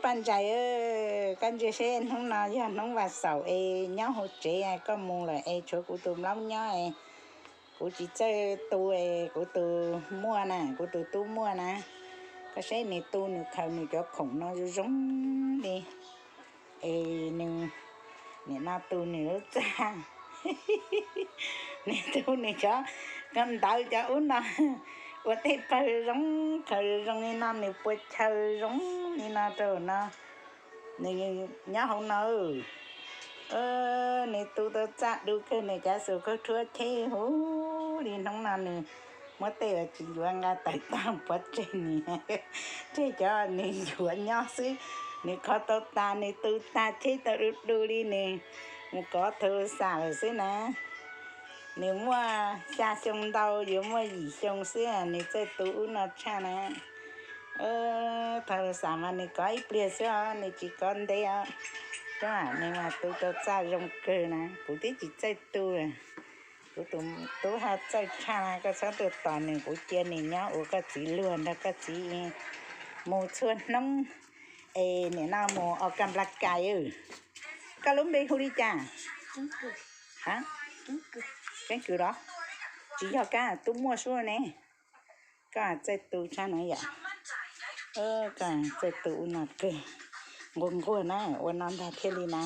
Paj Ntsais, koj ntsia seb hnub no yog hnub vas xaum es nyob hauv tsev, koj mus lawm es tshuav kuv tus nplaub nyob es kuv tsis txawj tu es kuv tus muaj na, kuv tus tub muaj na. Koj saib nws tu nws khaws nws cov khoom no zoo zoo li es nws, nim no tu nws lub txaj, nws tu nws cov, cov ntawv cov ub no ua tej pawg zoo, khaws zoo li no nws puas chaw zoo li no rau no. Nws nyob hauv no, nws tu tau txaj du kawg, nws cav xus khaub rhuab cheb huv li. Hnub no nws muab tej uas tsis yuav nqa tawm tag pov tseg nws, tseg cov nws yuav nyob xwb. Nws kho tau tas, nws tu tag cheb tau du du li, nws mus kov thas las xas lawm xwb na. Nws muaj xya xyoo ntau, yuav muaj yim xyoo xwb nws txawj tu ub no tshaj na. Thas las xas mas nws kov ib pliag xwb os, nws tsis kov ntev os. Nws mas tu tau txaj zoo kawg na, kuv twb tsis txawj tu. Kuv tus tub haj txawj tshaj, koj txhob tuaj tos nws, kuv cia nws nyob ua koj txiv luag nrog koj txiv mus txhua hnub es nim no mus ua kas nplas kais. Koj lub npe hu li cas? Keeb Kwm los? Tsis yog, koj tub muaj suab ne. Koj txawj tu tshaj no yom. Koj txawj tu ub no kawg. Nquag nquag na, ua no ntag thiaj li na.